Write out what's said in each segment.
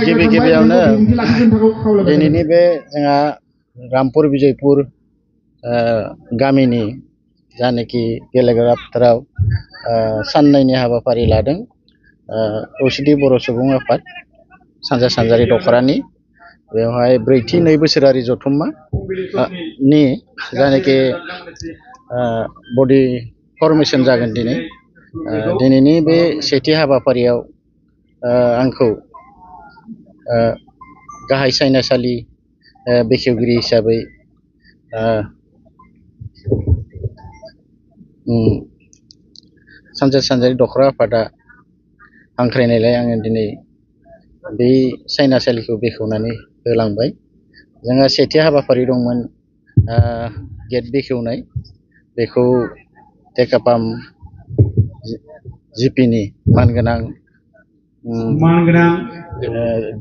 गिबि गिबियावनो दिनैनि बे जोंहा रामपुर विजयपुर गामिनि जानाखि गेलेग्रा फोथाराव साननैनि हाबाफारि लादों खौसेथि बर' सुबुं आफाद सानजा सानजारि दखरानि बेवहाय ब्रैथि 2 बोसोरारि जथुम्मा नि जानाखि बडि फर्मेशन जागोन दिनैनि बे सेथि हाबाफारियाव आंखौ गाहाय सायनासालि बेखेवगिरि हिसाबै सानजा सानजारि दखरा आफादा हांख्रायनायलाय आङो दिनै बे सायनासालिखौ बेखेवनानै होलांबाय। जोंहा सेथि हाबाफारि दंमोन गेट बेखेवनाय, बेखौ टेकापाम जिपिनि मानगोनां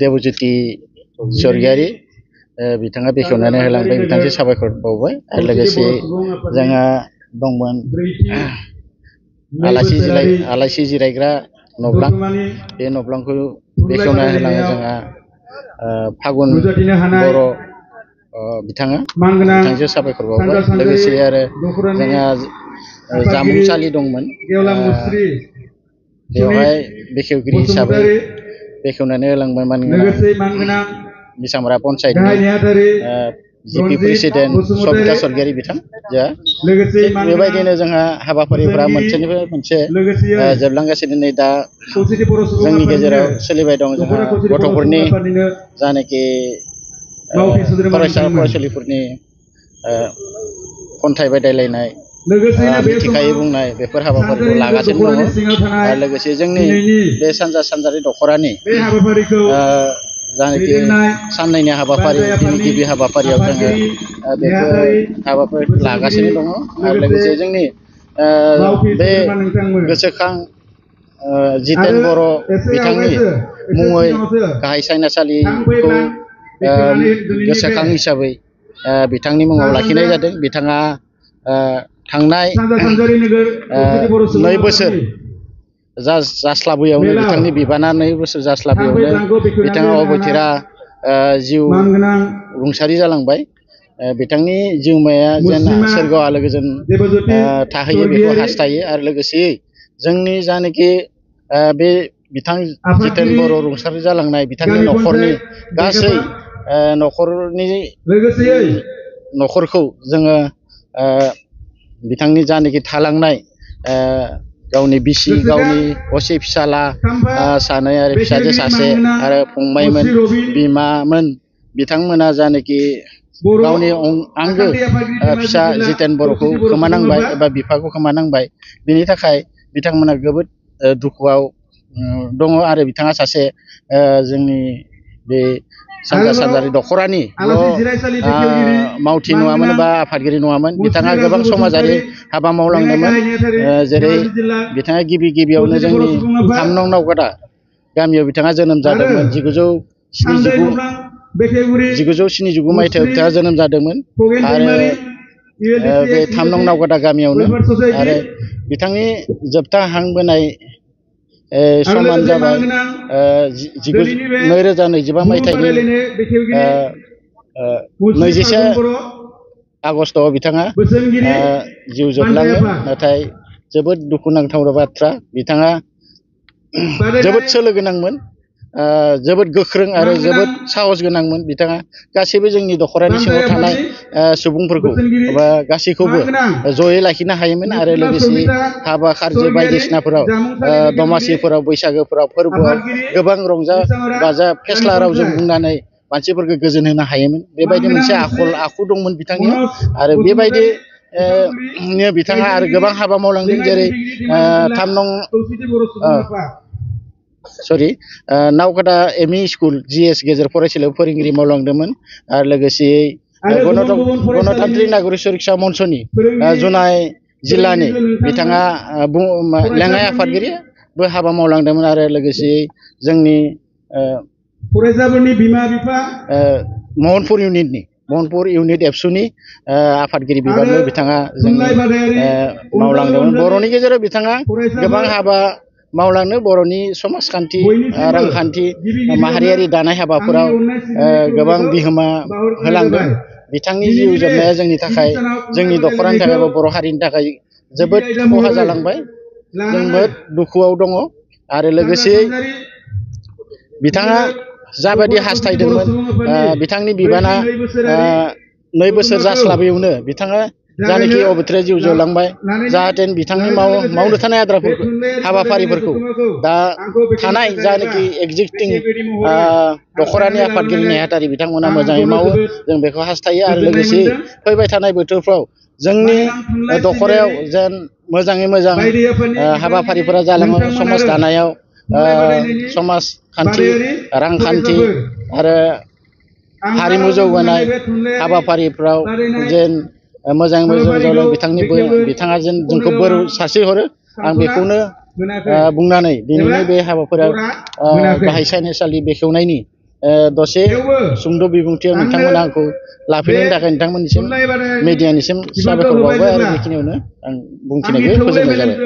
देबज्योति स्वर्गियारि बिथाङा बेखेवनानै होलांबाय, बिथांखौ साबायखर बावबाय। आरो लोगोसे जोंहा दंमोन आलासि जिरायग्रा नब्लां, बे नब्लांखौ बेखेवना होलाङो जोंहा फागुन बर' बिथांजो साबायखर बावबाय। लोगोसे आरो जोंहा जामुंसालि दंमोन, बेवहाय बेखेवगिरि हिसाबै बेखेवनानै होलांबाय मानगोनां बिसामरा पन्सायतनि जिपि प्रेसिडेन्ट सबिता स्वर्गियारि बिथां। बेबायदिनो जोंहा हाबाफारिफ्रा मोनसेनिफ्राय मोनसे जोबलांगासिनो। नै दा जोंनि गेजेराव सोलिबाय दं जोंहा गथ'फोरनि जानाखि फरायसा फरायसुलिफोरनि खन्थाइ बादायलायनाय, मिथिखायै बुंनाय, बेफोर हाबाफारिखौ लागासिनो दङ। आरो लोगोसे जोंनि बे सानजा सानजारि दखरानि जानाखि साननैनि हाबाफारि, दिनै गिबि हाबाफारियाव जोङो बेफोर हाबाफारिखौ लागासिनो दङ। आरो लोगोसे जोंनि बे गोसोखां जितेन बर' बिथांनि मुङै गाहाय सायनासालिखौ गोसोखां हिसाबै बिथांनि मुङाव लाखिनाय जादों। बिथाङा थांनाय 2 बोसोर जास्लाबैयावनो, बिथांनि बिबाना 2 बोसोर जास्लाबैयावनो बिथाङा अबथिरा जिउ रुंसारि जालांबाय। बिथांनि जिउमाया जेन सोरगोआव आलो गोजोन थाहैयो बेखौ हास्थायो। आरो लोगोसेयै जोंनि जानाखि बे बिथां जितेन बर' रुंसारि जालांनाय बिथांनि न'खरनि गासै न'खरखौ जोङो बिथांनि जानाखि थालांनाय गावनि बिसि, गावनि असे फिसाला सानै आरो फिसाजो सासे आरो फंबायमोन, बिमामोन, बिथांमोना जानाखि गावनि आंगो फिसा जितेन बर'खौ खोमानांबाय एबा बिफाखौ खोमानांबाय। बिनि थाखाय बिथांमोना जोबोद दुखुआव दङ। आरो बिथाङा सासे जोंनि बे सानजा सानजारि दखरानि मावथि नङामोन बा आफादगिरि नङामोन। बिथाङा गोबां समाजारि हाबा मावलांदोंमोन। जेरै बिथाङा गिबियावनो जोंनि 3 नं नावकाटा गामियाव बिथाङा जोनोम जादोंमोन। 1979 मायथाइयाव बिथाङा जोनोम जादोंमोन। आरो बे 3 नं नावकाटा गामियावनो। आरो बिथांनि जोबथा हां बोनाय समान जाबाय 2025 मायथाइनि 21 आगस्टआव बिथाङा जिउ जोबलाङो। नाथाय जोबोद दुखुनांथाव बाथ्रा, बिथाङा जोबोद सोलो गोनांमोन, जोबोद गोख्रों आरो जोबोद साहस गोनांमोन। बिथाङा गासैबो जोंनि दखरानि सिङाव थानाय सुबुंफोरखौ बा गासैखौबो जयै लाखिनो हायोमोन। आरो लोगोसे हाबा खारजो बायदिसिनाफोराव, दमासिफोराव, बैसागोफोराव, फोरबोआव गोबां रंजा बाजा फेस्ला रावजों बुंनानै मानसिफोरखौ गोजोन होनो हायोमोन। बेबायदि मोनसे आखु दंमोन बिथांनियाव। आरो बेबायदि बिथाङा आरो गोबां हाबा मावलांदों। जेरै 3 नं नावकाटा एमइ स्कुल GS गेजेर फरायसालियाव फोरोंगिरि मावलांदोंमोन। आरो लोगोसेयै गणतान्त्रिक नागरिक सुरक्षा मन्चनि जुनाय जिल्लानि बिथाङा लेङाइ आफादगिरिबो हाबा मावलांदोंमोन। आरो लोगोसेयै जोंनि फरायसाफोरनि बिमा बिफा महनपुर इउनिट एबसुनि आफादगिरि बिबानबो बिथाङा जोंनि मावलांदोंमोन। बर'नि गेजेराव बिथाङा गोबां हाबा मावलांनो बर'नि समाजखान्थि रांखान्थि माहारियारि दानाय हाबाफोराव गोबां बिहोमा होलांदों बिथांनि जिउ जोबनाया जोंनि थाखाय जोंनि दखरानि थाखाय बा बर' हारिनि थाखाय जोबोद खहा जालांबाय जोंबो दुखुआव दङ आरो लोगोसे बिथाङा जाबायदि हास्थायदोंमोन बिथांनि बिबाना 2 बोसोर जास्लाबैयावनो बिथाङा जानाखि अबेथ्राय जिउ जोबलांबाय जाहाथे बिथांनि मावनो थानाय हाबाफारिफोरखौ दा थानाय जानाखि एग्जिस्टिं दखरानि आफादगिरि नेहाथारि बिथांमोना मोजाङै मावो जों बेखौ हास्थायो आरो लोगोसे फैबाय थानाय बोथोरफ्राव जोंनि दखरायाव जेन मोजाङै मोजां हाबाफारिफोरा जालाङो समाज दानायाव समाजखान्थि रांखान्थि आरो हारिमु जौगानाय हाबाफारिफ्राव जेन मोजाङै मोजां बिथाङा जेन जोंखौ बोर सारस्रिहरो आं बेखौनो बुंनानै दिनैनि बे हाबाफारियाव गाहाय साइनेसालि बेखेवनायनि दसे सुंद' बिबुंथियाव नोंथांमोना आंखौ लाफैनायनि थाखाय नोंथांमोननिसिम मिडियानिसिम साबायखर बावबाय आरो बेखिनियावनो आं बुंथिनायखौ फोजोबनाय जाबाय।